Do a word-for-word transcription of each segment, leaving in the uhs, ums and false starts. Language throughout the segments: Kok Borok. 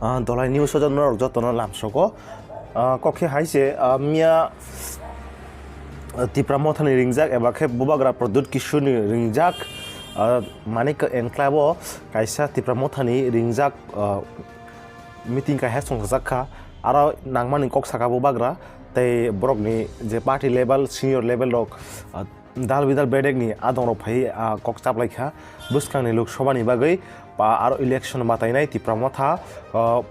Ah, Dolai News o norok jotono lamsogo. Ah, kok khe hai se, ah, miya, ah, Tipra Mothani ringjak eba khe Bubagra Pradyut Kishorni ringjak, ah, Manik Enclave o kaisa Tipra Mothani ringjak, ah, meeting kaisa chongjak kha. Aro nangmani kok saka Bubagra tei borokni je party level, senior level rok, ah, dal bidal bedekni adongrok phai, ah, kok chaplai kha. Bwskangni Lok Sabhani bagwi pa aro election batainai Tipra Motha, ah,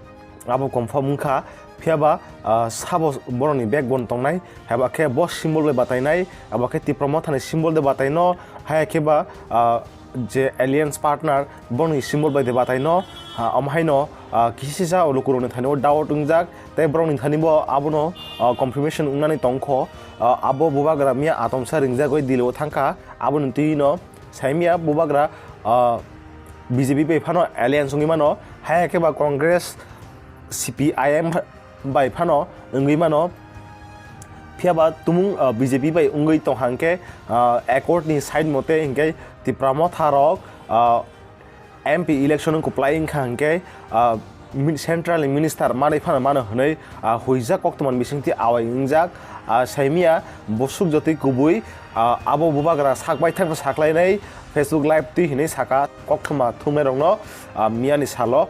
abo confirm wngkha. Phiyaba, ah, sabo borokni backbone tongnai, haiba khe bo symbol bai batainai, abo khe Tipra Mothani symbol de bataino, haya khe ba, ah, je alliance partner borokni symbol bai de bataino, ah, omo haino, ah, kisisa lukurokni thani o doubt wngjak, tei borokni thani bo abono, ah, confirmation wngnani tongkho. Ah, abo Bubagra miya atomsa ringjagwi Delhi o thangkha, aboni twi no saimya Bubagra, ah, B J P bai phano alliance wngwi mano, hai khe ba Congress, C P I M bai phano wngwi mano. Phiyaba tumung, ah, B J P bai wngwi tong hangkhe, ah, accord ni side mote hinkhe Tipra Motha rok, ah, M P election wng kwplai wngkha hwnkhe, ah, min-, central ni minister manwi phano mano hwnwi, ah, huijak koktwmani bisingtwi awai wngjak. Ah, saimya bwswk jotwi kubui, ah, abo Bubagra sak baithang saklainai Facebook live twi hwnwi saka koktwma thumnairokno, ah, miyani salo.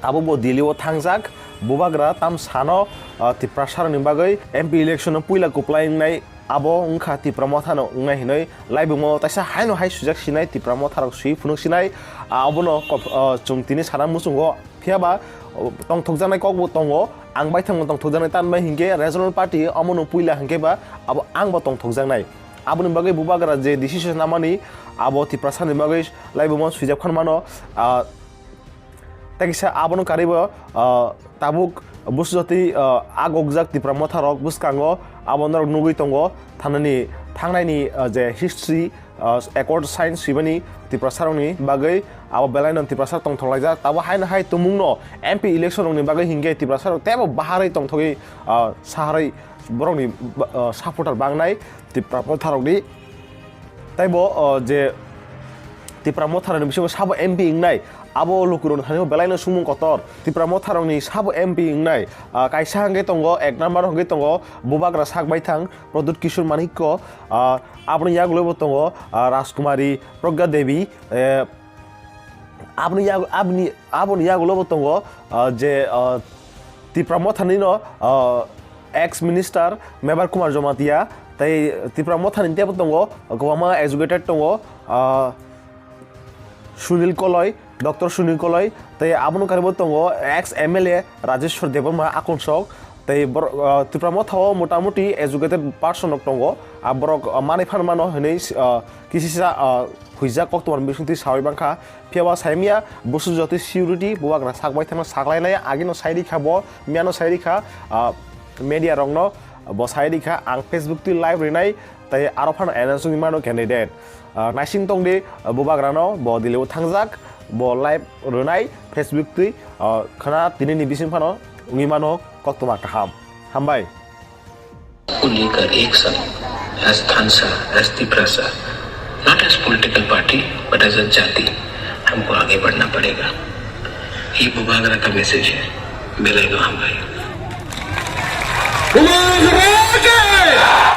Abo bo Delhi o thangjak, Bubagra tam sano, ah, Tiprasarokni bagwi M P election o puila kwplai wngnai. Abo wngkha Tipra Mothano wngnai hinwi laibuma o taisa haino hai swijak sinai, Tipra Motharok swi phunuk sinai, ah, abono kop-, ah, chwng tini sana muchungo. Phiyaba, oh, tongthokjaknai kokbo tongo, ang baithangno tongthokjaknai tanbai hinkhe regional party omono puila hinkhe ba abo angbo tongthokjaknai. Aboni bagwi Bubagra je decision namani abo Tiprasani bagwi laibuma swijak phan mano, ah, Tei kisa abono karwibo, ah, tabuk bwswk jotwi, ah, agokjak Tipra Motharok bwskango abo norok nugwi tongo. Thanani thangnaini, ah, je history, ah, accord sign swimani Tiprasarokni bagwi abo belaino Tiprasa tongthok laijak. Tabo haino hai tumungno M P election rokni bagwi hinkhe Tiprasarok teibo baharwi tongthogwi, ah, saharwi borokni, ah, supporter bangnai Tipra Motharokni. Taibo, o, je Tipra Motharani bisingo sabo M P wngnai, abo lukurokni thani belaino sumung kotor. Tipra Motharokni sabo M P wngnai, a, kaisa hwnkhe tongo, ek number hwnkhe tongo Bubagra sak baithang Pradyut Kishore Manikya, a, aboni yagulobo tongo, a, Rajkumari Pragya Devi, e, Aboni yag-, aboni, aboni yagulobo tongo, ah, je, ah, Tipra Mothanino, ah, ex minister Mebar Kumar Jamatia, tei Tipra Mothani teibo tongo, kwbangma educated tongo, ah, Sunil Koloi, Doctor Sunil Koloi, tei abono karibo tongo ex M L A Rajeshwar Debbarma Akonsok, tei bor-, ah, Tipra Mothao motamuti educated person rok tongo, ah, borok, ah, manwi phan mano hinwi, ah, kisisa, ah, huijak koktwmani bisingtwi sawi mankha. Phiyaba saimya, bwswk jotwi security, Bubagra sak baithangno saklainai, agino sai rikha bo, miyano sai rikha, ah, media rokno bo sai rikha, ang Facebook twi live rinai, tei aro phano announce wngwi mano candidate. Ah, naising tongdi, ah, Bubagrano bo Delhi o thangjak, bo live rwnai Facebook twi, ah, khwna tinini bising phano wngwi mano koktwma kaham. Hambai. को लेकर एक साथ as Thansa, as Tiprasa, not as political party, but as a jati, हमको आगे बढ़ना पड़ेगा। ये बुबागरा का मैसेज है। बेलाइनो हम भाई।